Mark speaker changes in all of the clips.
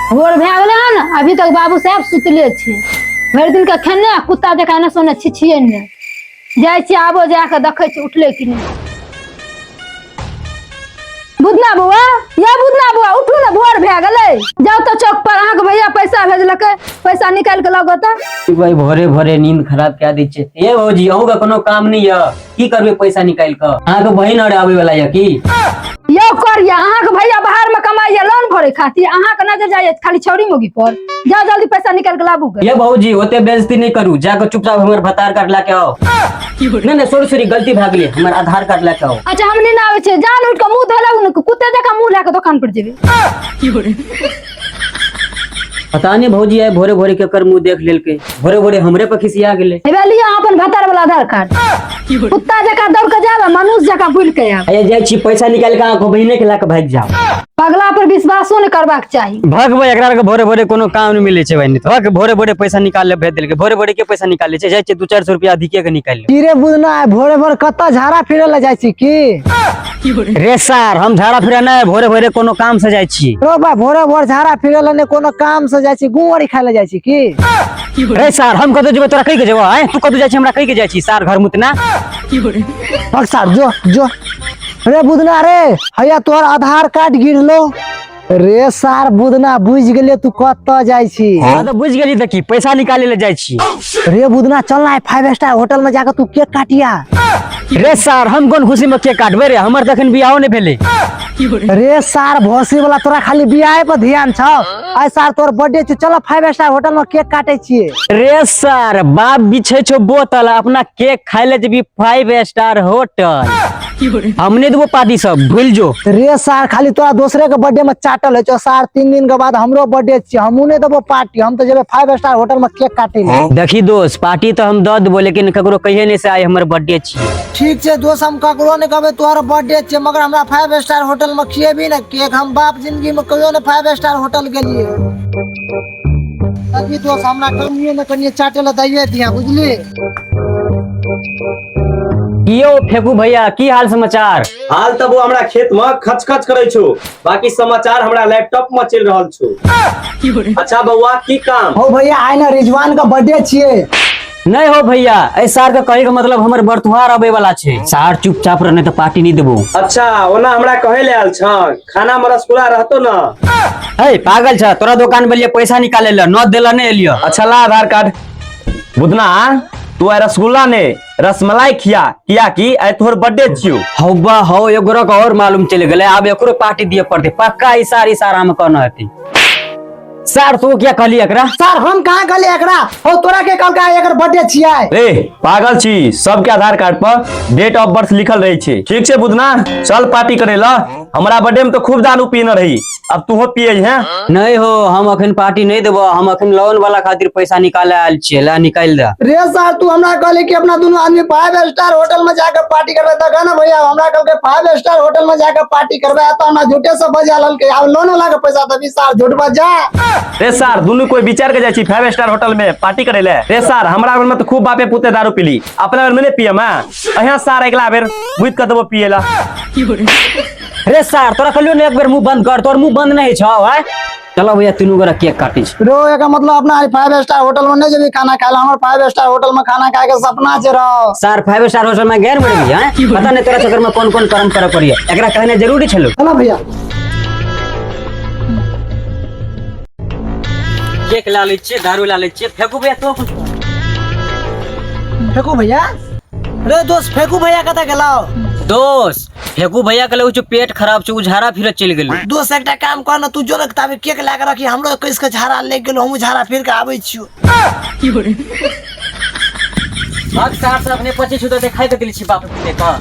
Speaker 1: भोर भए गेलै हन, अभी तक बाबू साहेब सुतले छै। भरि दिन के खेने आ कुत्ता जकाँ एने सोने छिछिए ने जाइ छी। आबो जा कऽ देखै छी उठलै कि नहि। बुधना बौआ, या बुधना बौआ, उठू ने, भोर भए गेलै। जाउ तऽ चौक पर, अहाँके भैया पैसा भेजलकै, पैसा निकालि कऽ लगो तऽ।
Speaker 2: भाई, भोरे भोरे नींद खराब कए दै छै। ए भौजी, अहूँ के कोनो काम नहीं यऽ? की करबै पैसा निकालि कऽ? अहाँके बहिन आर आबै वाला यऽ की?
Speaker 1: यौ करिया, अहाँके भैया बाहर में कमाइया लोन भरे खातिर, अहाँके नजर जाइए खाली छौरी मोगी पर। जाओ जल्दी पैसा निकाल के लाबू गे।
Speaker 2: ये भौजी, ओते बेइज्जती नहीं करू, जाके चुपचाप हमर भतार कार्ड ला के आओ। नहीं नहीं, सॉरी सॉरी, गलती भए गेलै, हमर आधार कार्ड ला के आओ।
Speaker 1: अच्छा, हम नहीं आबै छियै। जान उठि कऽ मुँह धो लेबू ने, कुत्ते जकाँ मुँह लए कऽ दोकान पर जेबै।
Speaker 2: पता नहीं भौजी, आइ भोरे भोरे केकर मुंह देख लेलकै, भोरे भोरे हमरे पर खिसिया गेलै।
Speaker 1: हेबे लिअ अहाँ अपन भतार वाला आधार कार्ड। कुत्ता जकाँ दौड़ के जाब आ मनुष्य जकाँ बुलि के आयब।
Speaker 2: आइ जाइ छी पैसा निकालि के अहाँके बहिने के लए के भागि जाओ।
Speaker 1: पगला पर विश्वासो नहि करबाक चाही।
Speaker 2: भगबै एकरा आरके भोरे भोरे कोनो काम नहि मिलै छै बहिनी। भग, भोरे भोरे पैसा निकाल ले भेज देलकै। भोरे भोरे के पैसा निकाल लै छै? जाइ छै 200-400 रुपया अधिके के निकालि ले।
Speaker 3: की रे बुधना, आइ भोरे भोर कतऽ झाड़ा फिरे लए जाइ छी की?
Speaker 2: रे सार, हम झाड़ा फिरा नहि, भोरे भोरे कोनो काम से जाइ छी।
Speaker 3: रो बा, भोरे भोर झाड़ा फिरे लए नहि कोनो काम से जाइ छी, गुँ आरी खाय लए जाइ छी की?
Speaker 2: रे सार, हम कतौ जेबै तोरा कहि के जेबो? आँय, तू कतौ जाइ छी हमरा कहि के जाइ छी सार घर मुतना?
Speaker 3: भग सार, जो जो। रे बुधना रे, हैया तोहर आधार कार्ड गिरलो रे। सार बुधना, बुझि गेलियै तू कतऽ जाइ छी।
Speaker 2: हाँ तऽ बुझि गेली तऽ की, पैसा निकाले ले जाइ छी।
Speaker 3: रे बुधना, चल ना 5 स्टार होटल में जाकर तू केक काटिया।
Speaker 2: रे सार, हम कोन खुशी में केक काटबै रे? हमर तऽ एखन बियाहो नहि भेलै।
Speaker 3: रे सार भोसी वाला, तोरा खाली बियाहे पर ध्यान छौ। आइ सार तोर बर्थडे छौ, चल 5 स्टार होटल में केक काटे छियै।
Speaker 2: रे सार, बाप बिछै छौ बोतल, अपना केक खाय ले जेबी 5 स्टार होटल? हम नहि देबो पार्टी सब, भूल जो।
Speaker 3: रे सार, खाली तोरा दोसरे के बर्थडे में चाटल होइ छौ। सार, 3 दिन के बाद हमरो बर्थडे छियै, हमहूँ नहि देबो पार्टी, हम तऽ जेबै 5 स्टार होटल में केक काटे ले।
Speaker 2: देखी दोस्त, पार्टी तऽ हम दऽ देबो, लेकिन ककरो कहिए नहि से आइ हमर बर्थडे छियै।
Speaker 3: ठीक छै दोस्त, हम ककरो नहि कहबै तोहर बर्थडे छियै, मगर हमरा 5 स्टार होटल में खिएबी ने केक। हम बाप जिंदगी में कहियो ने 5 स्टार होटल गेलियै। अभी दोस्त, हमरा कनिए ने कनिए चाटे लए दैये दिया, बुझली?
Speaker 2: की यौ फेकू भैया, की हाल समाचार?
Speaker 4: हाल तऽ वो हमरा खेत में खच खच करै छौ, बाकी समाचार हमरा लैपटॉप में चलि रहल छौ। अच्छा बौआ, की काम?
Speaker 3: हो भैया, आइ ने रिजवान के बर्थडे छियै।
Speaker 2: नहीं हो भैया, एहि सार के कहे के मतलब हमर बरतुहार अबै वाला छै। सार चुपचाप रहने तऽ पार्टी नहीं देबो।
Speaker 4: अच्छा, ओना हमरा कहे ले आयल छ, खाना में रसगुल्ला रहतो ना?
Speaker 2: हे पागल छ, तोरा दुकान पर लिए पैसा निकाले ले न देला नहीं एलियो।
Speaker 4: अच्छा ला आधार कार्ड। बुधना, तू आइ रसगुल्ला ने रसमलाई खिया, किया कि आइ तोहर बर्थडे छियौ।
Speaker 2: हौबा हौ, एगो के और मालूम चलि गेलै, आब एकरो पार्टी दिए पड़तै पक्का। इशारा इशारा में कहना हेतै। सार, तू क्या कहली एकरा?
Speaker 3: सर, हम कहाँ कहलियै एकरा? हो, तोरा के कहलकै एकर बर्थडे छियै?
Speaker 4: रे पागल छी, सबके आधार कार्ड पर डेट ऑफ बर्थ लिखल रहे छै। ठीक छै बुधना, चल पार्टी करे ला। हमरा बर्थडे में तो खूब दारू पीने रही, अब तूहो पिए हैं।
Speaker 2: नहीं हो, हम अखन पार्टी नहीं देबो, हम अखन लोन वाला खातिर पैसा निकाले आयल छियै, ला निकालि दे।
Speaker 3: रे सर, तू हमरा कहली कि अपना दुनू आदमी 5 स्टार होटल में जाकर पार्टी करबै, तऽ ने भैया, हमरा कहलकै 5 स्टार होटल में जाकर पार्टी करबै, तऽ हमरा झूठे से बजा लेलकै। आब लोन वाला के पैसा देबी सार? झूठ बजा।
Speaker 4: रे सार, दुनू कोई विचार के जाइ छी 5 स्टार होटल में पार्टी करे ले। रे सार, हमरा बेर में तो खूब बापे पुते दारू पीली, अपना बेर में नहीं पियम। अहाँ सार अगला बेर बुझ के देबो पिए ला।
Speaker 2: रे सार, तोरा कहलियो ने एक बेर मुंह बंद कर, तोर मुंह बंद नहीं छौ। आय चलो भैया, तीनू गोरा केक काटे छी।
Speaker 3: रो, एकर मतलब अपना 5 स्टार होटल में नहीं जेबी खाना खाए ला? हमर 5 स्टार होटल में खाना खाए के सपना छै रो।
Speaker 2: सार, 5 स्टार होटल में गैर मरबी हैं? पता नहीं तोरा चक्कर में कौन कौन कर्म करे पड़ी। एकरा कहने जरूरी छलो।
Speaker 3: चलो भैया।
Speaker 2: केक ला लै छियै, दारू ला लै छियै। फेकू भैया, तो कुछ
Speaker 3: फेकू भैया? रे दोस्त, फेकू भैया कतऽ गेलौ?
Speaker 2: दोस्त, फेकू भैया के लगै छौ पेट खराब छौ, झाड़ा फिरत चलि गेलै।
Speaker 3: दोस्त, एकटा काम कर न, तू जो ने ताबे केक लए के रखी, हमरो कस के झाड़ा लागि गेलो, हमहूँ झाड़ा फिर के आबै छियौ।
Speaker 2: भाग सार सब अपने पचे छौ तऽ देखाइ के देली छी बाप पुते के।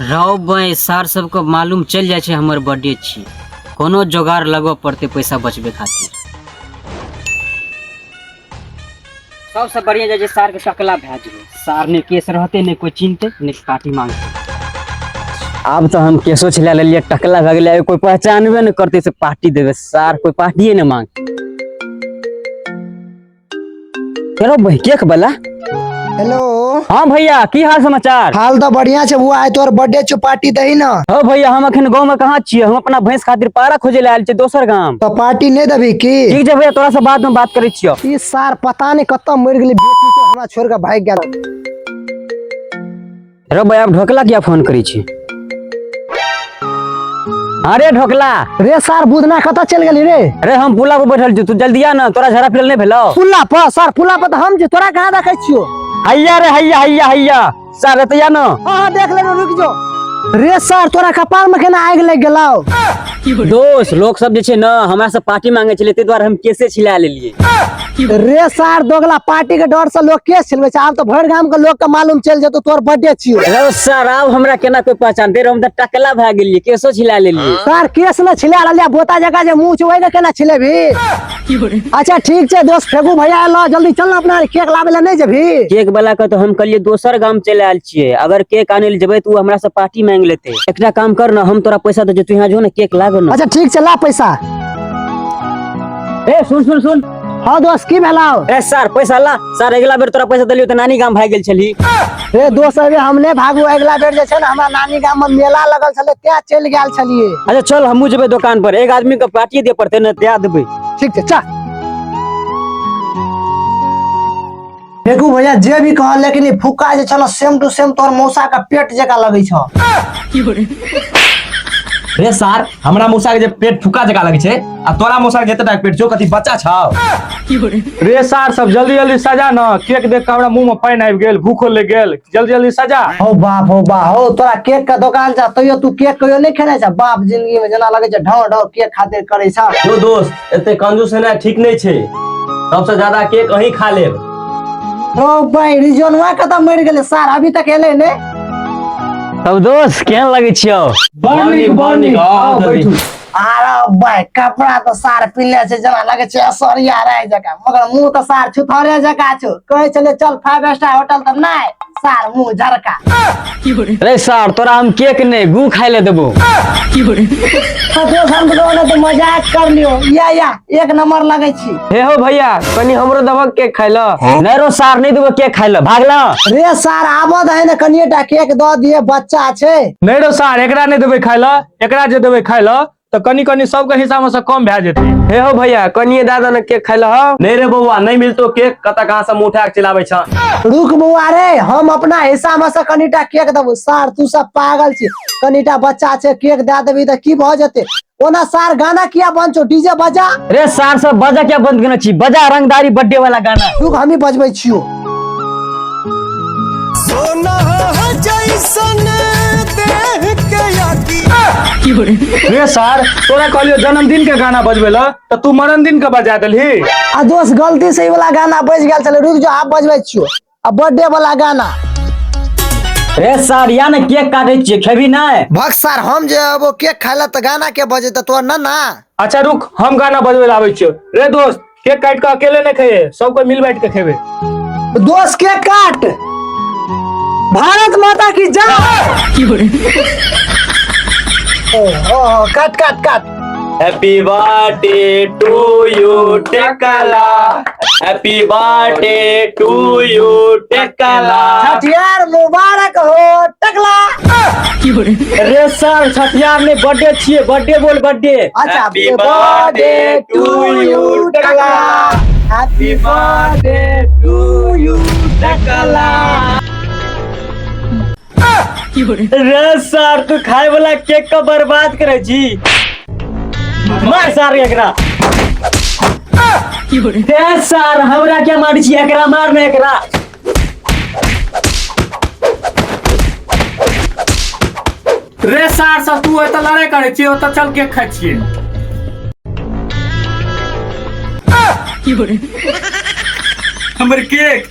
Speaker 2: रौ बै, सार सबके मालूम चलि जाइ छै हमर बर्थडे छी। कोनो जोगाड़ लगबऽ पड़तै पैसा बचबे खातिर। सबसे बढ़िया जाइ छै सार के टकला भए जेबै। सार ने केस रहते, ने कोई चिन्हते, ने पार्टी मांगते। आब तऽ हम केसो छिला लेलियै, टकला भए गेलै, कोई पहचानबे ने करतै से पार्टी देबै। सार कोई पार्टिए ने मांगते। चलो भाई, केक वाला।
Speaker 3: हेलो।
Speaker 2: हाँ भैया, की हाल समाचार?
Speaker 3: हाल तऽ बढ़िया छै बुआ, आइ तोहर बर्थडे छौ, पार्टी दही न।
Speaker 2: हो भैया, हम अखन गाँव में कहाँ छियै, हम अपना भैंस खातिर पारा खोजे ले आयल छियै दोसर गाम।
Speaker 3: तऽ पार्टी नहि देबही की?
Speaker 2: ठीक छै भैया, तोरा से बाद में बात करै छियौ।
Speaker 3: ई सार पता नहीं कतऽ मरि गेलै, बेटी के हमरा छोड़ के भागि गेल।
Speaker 2: रे भैया, आब ढोकला किया फोन करै छी? अरे ढोकला।
Speaker 3: रे सार बुधना कतऽ चलि गेली रे?
Speaker 2: अरे हम पुला पर बैठल छी, तू जल्दी आ ना, तोरा झड़ा फिरल नहीं भेलौ?
Speaker 3: पुला पर सर, पुला पर तऽ हम छी, तोरा कहाँ देखै छियौ?
Speaker 2: हैया रे हैया हैया हैया सर, एतऽ आ ना।
Speaker 3: हाँ हाँ देख लेलहुँ, रुकि जो। रे सर, तोरा कपार में केना आगि लागि गेलौ?
Speaker 2: दोस्त, लोक सब जे छै न हमरा से पार्टी मांगे छलै, ताहि दुआरे हम केसे छिला लेलियै।
Speaker 3: रे सार दोगला, पार्टी के डर से लोग केस छिलबै छै, आब तऽ भरि गाम के लोग के मालूम चलि जेतौ तोहर बर्थडे छियौ।
Speaker 2: रे सर, आब हमरा केना कोई पहचानते? रे हम तऽ टकला भए गेलियै, केसो छिला लेलियै।
Speaker 3: सर केस न छिला रहलियै, बोता जकाँ जे मुँह छै ओहि के केना छिलेबही? अच्छा ठीक छै दोस्त, फेकू भैया एलो, जल्दी चल ना, अपना केक लाबै लए नहि जेबही?
Speaker 2: केक वाला के तो हम कहलियै दोसर गाम चलि आयल छियै, अगर केक आनै लए जेबै तऽ ओ हमरा से पार्टी मांगि लेतै। एकटा काम कर ना, हम तोरा पैसा दे, तू यहाँ जो ना केक लाग ना।
Speaker 3: अच्छा ठीक छै, ला पैसा।
Speaker 2: ए सुन सुन सुन।
Speaker 3: हाँ दोस्त, की भेलौ?
Speaker 2: ए सर पैसा ला। सर अगिला बेर तोरा पैसा देलियौ तऽ नानी गाम भागि गेल छलही।
Speaker 3: रे दोस्त, अबे हम नहि भागू, अगिला बेर जे छै ने हमरा नानी गाम में मेला लगल छलै, तें चलि गेल छलियै।
Speaker 2: अच्छा चल, हमहूँ जेबै दोकान पर, एक आदमी के पार्टी दिअ पड़तै ने, दए देबै।
Speaker 3: ठीक छै चल। देखू भैया, जे भी कहल, लेकिन ई फुक्का जे छल सेम टू सेम तोहर मौसा के पेट जकाँ लगै छौ।
Speaker 4: रे सार, हमरा मौसा के जे पेट फुक्का जकाँ लगै छै आ तोरा मौसा के जतेटा पेट छौ, कथी बच्चा छौ?
Speaker 5: रे सार सब जल्दी जल्दी सजा न, केक देख के हमरा मुंह में पानि आबि गेल, भूखो लागि गेल, जल्दी जल्दी सजा।
Speaker 3: हो बाप हो बा हो, तोरा केक के दोकान छ तैयो तू केक कहियो नहि खेने छ बाप जिंदगी में, जेना लगै छै ढौ ढौ केक खातिर करै छ।
Speaker 4: यो दोस्त, एते कंजूस हेनाइ ठीक नहि छै, सबसे ज्यादा केक अहीं खा लेब।
Speaker 3: ओ भाई, रिजोनवा कतऽ मरि गेलै सार, अभी तक एलै ने?
Speaker 2: तब दोस्त केहन लगै छियौ?
Speaker 5: बड़ नीक बड़ नीक, आउ बैठू।
Speaker 3: अरे भाई, कपड़ा तऽ सार पिन्हले छै जेना लगै छै ऐश्वर्या राय जकाँ, मगर मुंह तऽ सार छुथरे जकाँ छौ। कहै छलै चल 5 स्टार होटल, तऽ नहि सार मुंह झरका।
Speaker 2: रे सार, तोरा हम केक नहि गू खाय ले देबो।
Speaker 3: तो दोस्त हम तो तो मजाक कर लियो, या या एक नंबर लगै छी।
Speaker 6: हे हो भैया, कनी हमरो दबक केक खाइ ल।
Speaker 2: नहि रो सार, नहि देबो केक खाय ले, भागला।
Speaker 3: रे सार आबऽ दही ने, कनिएटा केक दऽ दिए, बच्चा छै।
Speaker 5: नहि रो सार, एकरा नहि देबै खाय लए, एकरा जे देबै खाय लए तऽ कनी कनी सबके हिस्सा में से कम भए जेतै।
Speaker 6: हे हो भैया, कनिए दए दे ने केक खाइ ल हौ।
Speaker 4: नहीं रे बौआ, नहीं मिलतो केक, कतऽ कहाँ से मुंह उठा के चलाबै छ।
Speaker 3: रुक बौआ रे, हम अपना हिस्सा में से कनिटा केक देबो। सार तू सब पागल छी, कनिटा बच्चा छै, केक दए देबही तऽ की भऽ जेतै? ओना सार गाना किया बंद छौ, डीजे बजा।
Speaker 2: रे सार सब बजा क्या बंद केने छी, बजा रंगदारी बर्थडे वाला गाना।
Speaker 3: रुक, हमी बजबै छियो।
Speaker 5: रे सार, तोरा कहलियो जन्मदिन के गाना बजबै लए तऽ तू मरण दिन के बजा देलही।
Speaker 3: आ दोस्त गलती से ई वाला गाना बज गेल छलै, रुक जो आब बजबै छियो आ बर्थडे वाला गाना।
Speaker 2: रे सार या ने केक काटै छियै, खेबी नहि?
Speaker 3: भक सार, हम जे अब केक खाय ला तऽ गाना के बजेतै तोहर नाना?
Speaker 5: अच्छा रुक, हम गाना बजबै लए आबै छियौ। रे दोस्त, केक काटि कऽ अकेले नहि खइहे, सब कोइ मिल बाँटि कऽ खेबै।
Speaker 3: दोस्त केक काट, भारत माता की जय। ओ ओ काट काट काट।
Speaker 4: Happy birthday to you Tekla, happy birthday to you Tekla.
Speaker 3: छठियार मुबारक हो टकला।
Speaker 2: रे सार, छठियार ने बर्थडे छियै, बर्थडे बोल, बर्थडे।
Speaker 3: अच्छा
Speaker 4: Happy birthday to you, Tekla.
Speaker 3: Happy
Speaker 4: birthday to you Tekla.
Speaker 2: रे सार, तू खाय वाला केक का बर्बाद करे छी, मार सार एकरा। रे सार, हमरा क्या मारै छी, एकरा मार ने एकरा।
Speaker 5: रे सार सब, तू एतऽ लड़ाइ करै छियै, ओतऽ चल केक खाइ छियै। हमर केक।